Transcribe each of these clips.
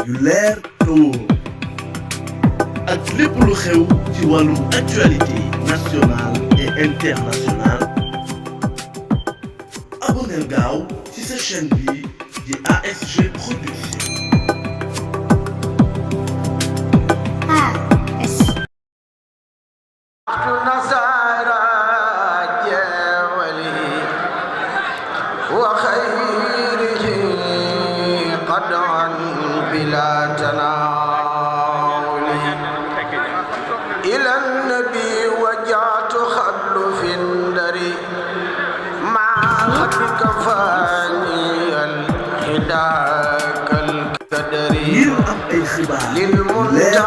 yu leer te wóor ak lépp lu xew ci wàllum actualité nationale et internationale abonneel gaaw ci sa chaîne bi di ASG Production. ngir am ay xibaar leer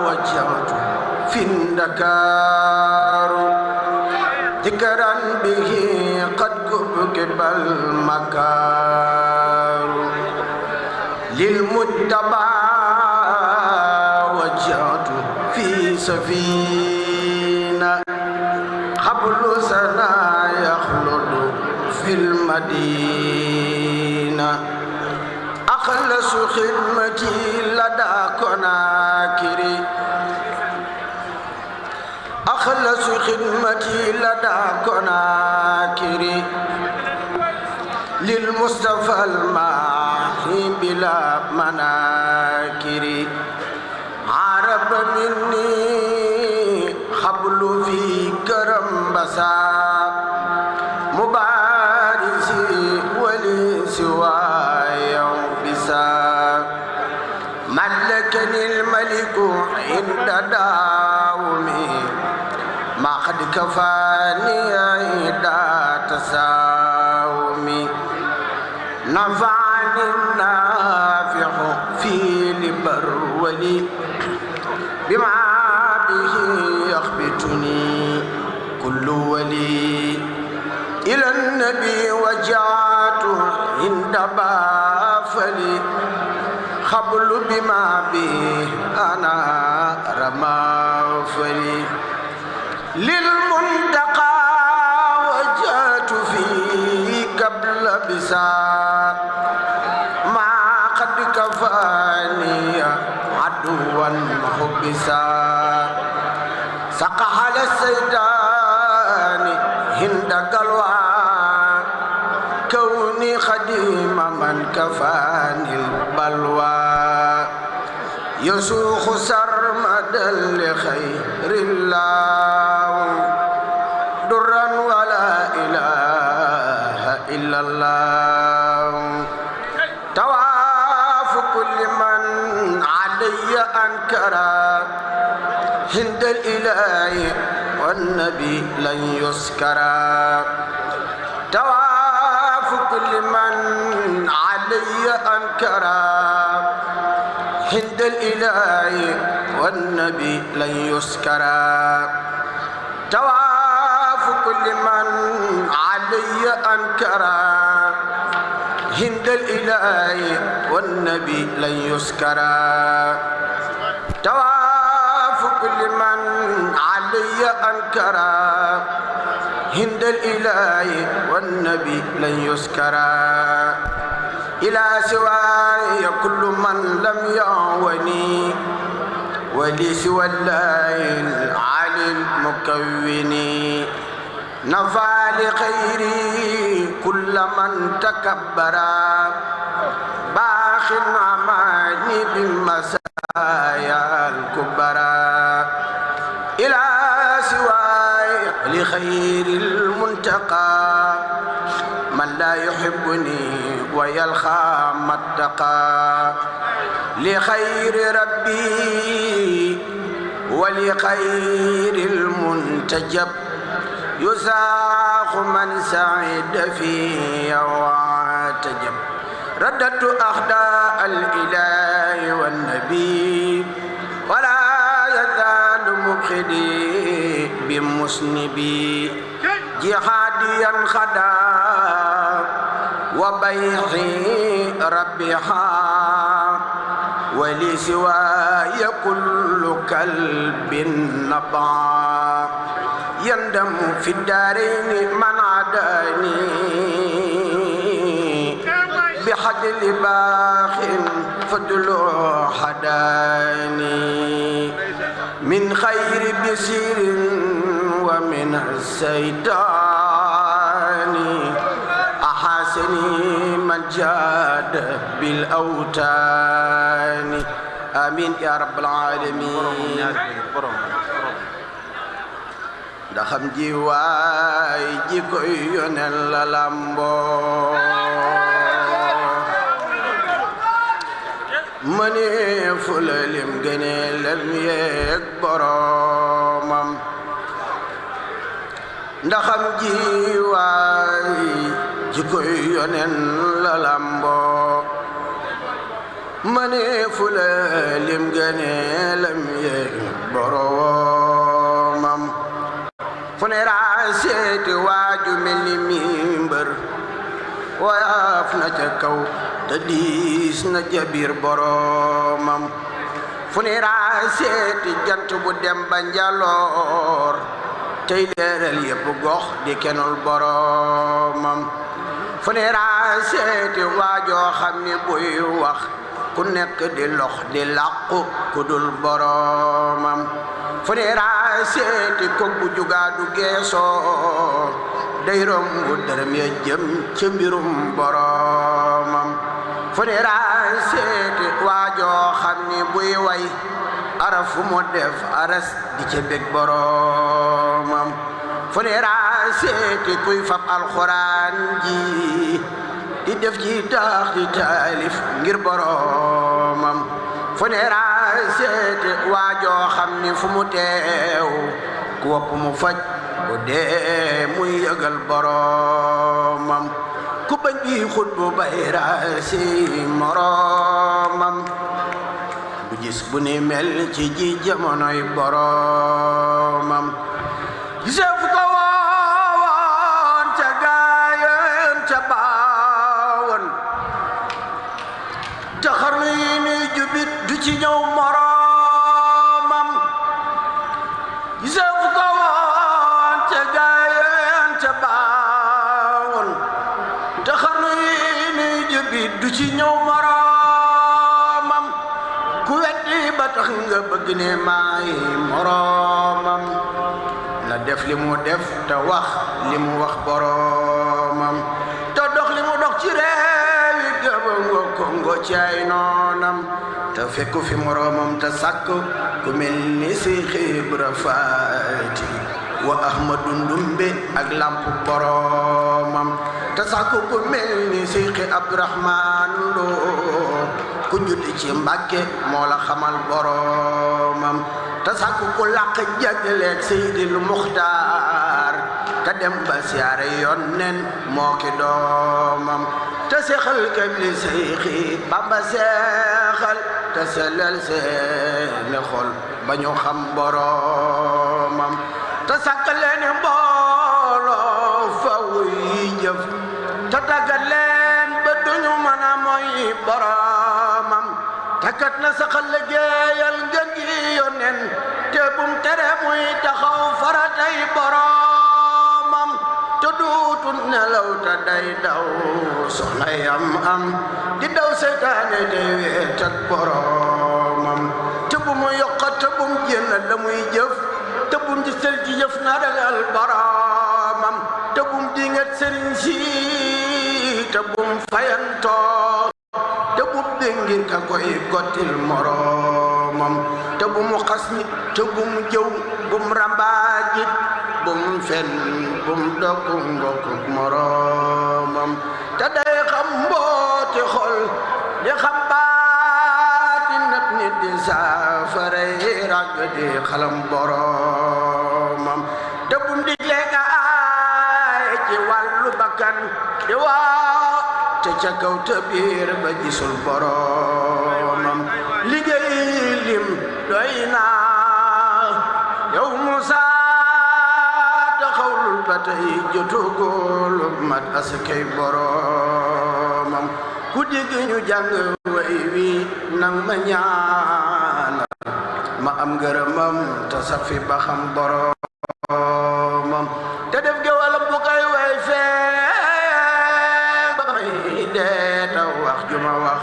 wajjahtu fi Ndakaaru dikran bihi qad kubkibal makaaru lil mujtaba wajjahtu fi safina qablu sana yaxludu fil madina أخلص خدمتي لدى كناكري أخلص خدمتي لدى كناكري للمصطفى الماحي بلا مناكري عرب مني حبل في كرم بسا مبارزي ولي سواي ملكني الملك عند داومي ما قد كفاني عند تساومي نفعني النافع في لبرولي بما به يخبتني كل ولي إلى النبي وجعت عند بافلي خبل بما به أنا رما فلي للمنتقى وجهت فيه قبل بساط ما قد كفاني عدوا محبسا سقح على السيدان هند قلوى كوني خديم من كفاني البلوى يسوق سرمدا لخير الله درا ولا إله إلا الله تواف كل من علي أنكرا هند الإله والنبي لن يسكرا كل من علي أنكرا هند الإله والنبي لن يسكرا تواف كل من علي أنكرا هند الإله والنبي لن يسكرا تواف كل من علي أنكرا هند الإله والنبي لن يسكرا إلى سواي كل من لم يعوني ولي سوى الله العلي المكون نفع لخيري كل من تكبرا باخ عماني بالمسايا الكبرى إلى سواي لخير المنتقى من لا يحبني ويلخى متقى لخير ربي ولخير المنتجب يساق من سعد فيه واعتجب رددت أخداء الإله والنبي ولا يزال مبخدي بمسنبي جهاديا خدا وبيعي ربها ولسواي كل كلب نبع يندم في الدارين من عداني بحد باخ فضل حداني من خير بسير ومن الشيطان أحسني من جاد بالأوتان آمين يا رب العالمين ndaxam ji waay ji koy yonel la lamboo mëne fu la lim gëne lam yeeg boromam ndaxam ji waay ji koy yonel la lamboo mëne fu la lim gëne lam yeeg boromam fu ne raa seeti waaju mel ni mimbar waaf na ca kaw te diis na ca biir boromam fu ne raa seeti jant bu dem ba njaloor tey leeral yépp gox di kenul boromam fu ne raa seeti waajoo xam ni buy wax ku nekk di lox di làqu ku dul boromam fu ne raa seeti ko bu jugaadu geesoo day rombu dërëm ya jëm ci mbirum boromam fu ne raa seeti waajoo xam ni buy way arafu mu def aras di ca bég boromam fu ne raa seeti kuy fab alxuraan ji di def ci taax di taalif ngir boromam fu ne raa seeti waajoo xam ni fu mu teew ku wopp mu faj ku dee muy yëgal boromam ku bañ bi xut bu bay raasi moromam bu gis bu ni mel ci ji jamonoy boromam gisee fu ko woon ca gaayen ca baawoon te xarnu yi nuy jubit du ci ñëw moromam gisee fu ko woon ca gaayen ca baawoon te xarnu yi nuy jubit du ci ñëw moromam ku weddi ba tax nga bëgg ne maay moromam na def li mu def te wax li mu wax boromam te dox li mu dox ci réewi Gabon Congo ci ay noonam te fekku fi moromam te sàkk ku mel ni Seex Ibra Faati wa Ahmadu Ndumbe ak lamp boromam te sàkk ku mel ni Seex Abdurahmaan Lo ku judd ci Mbàkke moo la xamal boromam te sàkk ku làq jagleeg Seydil Muxtaar ka dem ba siyaare Yónneen moo ki doomam te seexal kabli Seyxi Bamba seexal te sellal seeni xol ba ñu xam boromam te sàkk leen mbooloo faw yi jëf te tàggat leen ba duñu mën a moy boromam takat na saxal liggéeyal ngeen gi Yónneen te bum tere muy taxaw faratay boromam te duutu nelaw te day daw soxla yam am di daw seytaane day weet ak boromam te bu mu yokkat te bum jénn la muy jëf te bum di sel ci jëf na ragal boromam te bum di nget sëriñ si te bum fayantoo te bu ngir ka koy gottil moromam te bu mu xas nit te bu mu jëw bu mu rambaajit bu mu fen bu mu dokk mbokk moromam te day xam mbooti xol di xam baati nat nit di saafaray ràgg di xalam boromam te bu mu diglee nga aay ci wàllu bakkan di waa te ca kaw te biir ba gisul boromam liggéey lim doy naa yow Musa taxawlul ba tey jotugul mat askay boromam ku dégg ñu jàng way wi nang ma ñaanal ma am ngërëmam te sax fi ba xam boromam te def ge wala bu koy way fee ba may dee ta wax ju ma wax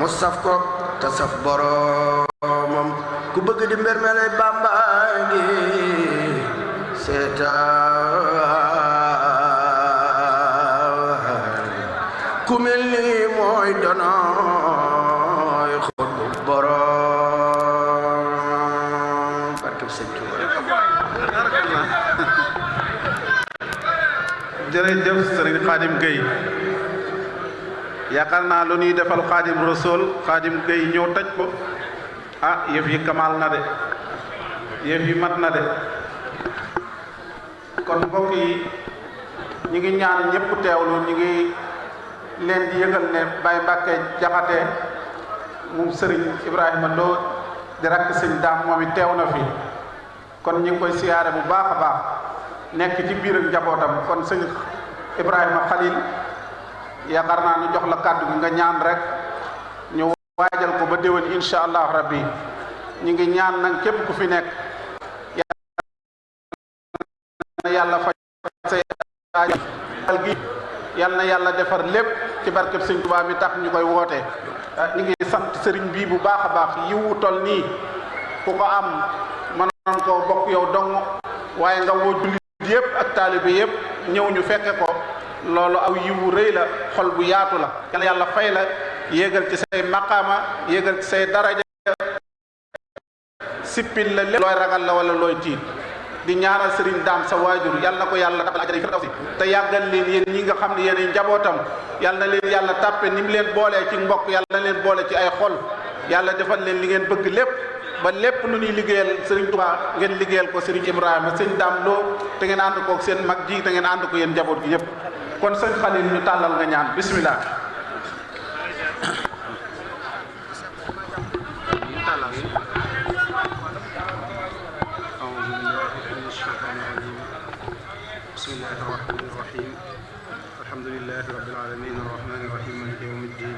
mu saf ko te saf boromam ku bëgg di mbir melay Bamba ngi seetaan ku mel ni mooy donoy xutbu borom barkeb Sëñ Tuuba. jërëjëf sëriñ Xaadim Gueye yaakaar naa lu ñuy defal Xaadim Rasul Xaadim Gueye ñëw taj ko yëf yi kamaal na de yëf yi mat na de kon mbokk yi ñu ngi ñaan ñëpp teewlu ñu ngi leen di yëgal ne Baye Mbàkke Jaxate moom sëriñ Ibrahima Lo di rakk sëñ Daam moom it teew na fi kon ñu ngi koy siyaare bu baax a baax nekk ci biir ak njabootam kon sëñ Ibrahima Khalil yaakaar naa ñu jox la kàddu gi nga ñaan rek ñu waajal ko ba déwén incha allah rabbi ñu ngi ñaan nag képp ku fi nekk yàlla faj say aajo gi yal na yàlla defar lépp ci barkeb Sëñ Tuubaa mi tax ñu koy woote ñu ngi sant sëriñ bii bu baax a baax yiwu tol nii ku ko am mënoon koo bokk yow dong waaye nga woo jullit yëpp ak taalibe yëpp ñëw ñu fekke ko loolu aw yiwu rëy la xol bu yaatu la yàlla fay la yéegal ci say maqaama yéegal ci say daraja sippil la lépp looy ragal la wala looy tiit di ñaanal sëriñ Daam sa waajur yàlla na ko yàlla dabal ajara firdawsi te yàggal leen yéen ñi nga xam ne yéen njabootam yàlla na leen yàlla tàppe ni mu leen boolee ci mbokk yàlla na leen boole ci ay xol yàlla defal leen li ngeen bëgg lépp ba lépp lu ñuy liggéeyal sëriñ Tuubaa ngeen liggéeyal ko sëriñ Ibrahima sëñ Daam Lo te ngeen ànd koog seen mag ji te ngeen ànd ko yéen njaboot gi yëpp kon sëñ Xalil ñu tàllal nga ñaan bismillah bismillahi irrahmani irrahim alhamdulilahi rabbil alamin arrahmani irrahim maliki yawmi ddin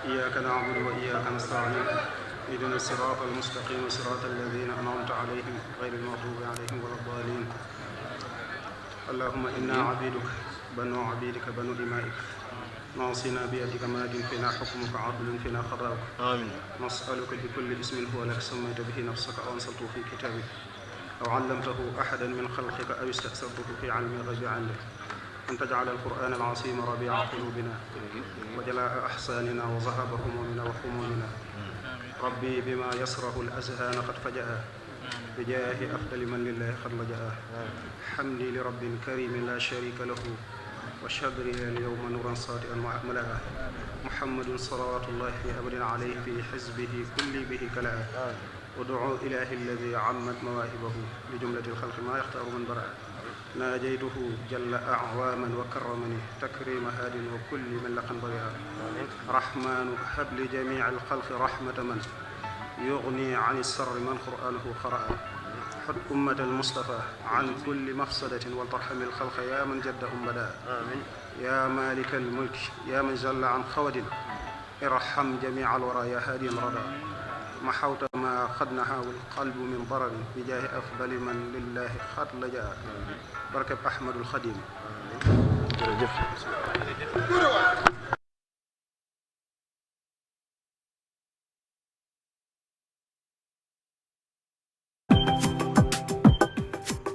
iyyaka na'budu wa iyyaka nasta'in ihdina sirata almustaqim sirata alladhina an'amta alayhim ghayri almaghdubi alayhim wala ddallin allahumma inna abiduk banu abidika banu imaik ناصينا بيدك ماد فينا حكمك عدل فينا قضاؤك آمين نسألك بكل اسم هو لك سميت به نفسك أو أنزلته في كتابك أو علمته أحدا من خلقك أو استأثرته في علم الغيب عندك أن تجعل القرآن العظيم ربيع قلوبنا وجلاء أحساننا وذهاب همومنا وخمومنا ربي بما يسره الأذهان قد فجأ بجاه أفضل من لله قد لجأ حمدي لرب كريم لا شريك له وشبري اليوم نورا صادئا وأكملا محمد صلوات الله في أبد عليه في حزبه كل به كلا ودعو إله الذي عمت مواهبه لجملة الخلق ما يختار من برأ ناجيته جل أعواما وكرمني تكريم هاد وكل من لقن بريئا رحمن هب لجميع الخلق رحمة من يغني عن السر من قرآنه قرأ حد أمة المصطفى عن كل مفسدة والترحم الخلق يا من جدهم بدا يا مالك الملك يا من جل عن خود ارحم جميع الورى يا هادي الردى محوت ما قد نهاه القلب من ضرر بجاه أفضل من لله قد لجأ بركب أحمد الخديم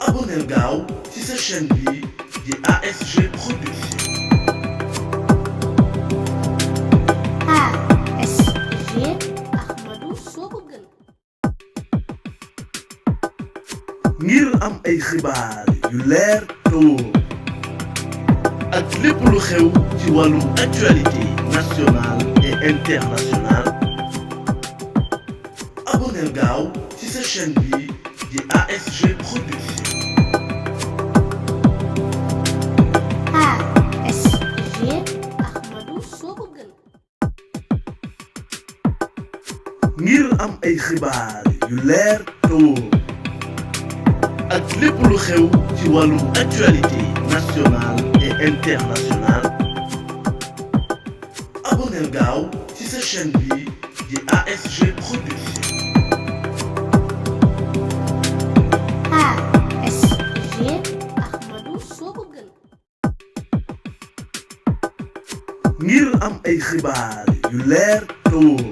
abonneel gaaw ci sa chaîne bi di ASG Production. ASG Ahmadou Sokogën. ngir am ay xibaar yu leer te wóor ak lépp lu xew ci wàllum actualité nationale et internationale abonneel gaaw ci sa chaîne bi di ASG Production. ASG Ahmadou Sokogën. ngir am ay xibaar yu leer te wóor ak lépp lu xew ci wàllum actualité nationale et internationale abonneel gaaw ci sa chaîne bi di ASG Production. ASG Ahmadou Sokogën. ngir am ay xibaar yu leer te wóor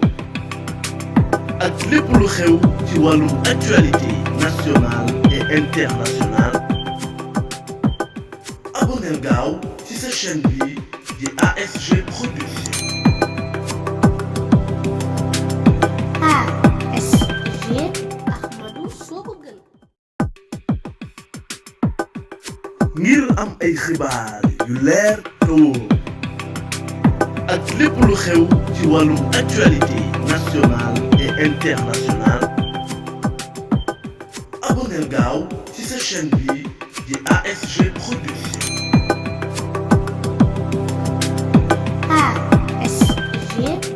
ak lépp lu xew ci wàllum actualité nationale et internationale abonneel gaaw ci sa chaîne bi di ASG Production. ASG Ahmadou Sokogën. ngir am ay xibaar yu leer te wóor ak lépp lu xew ci wàllum actualité nationale et internationale abonneel gaaw ci sa chaîne bi di ASG Production. ASG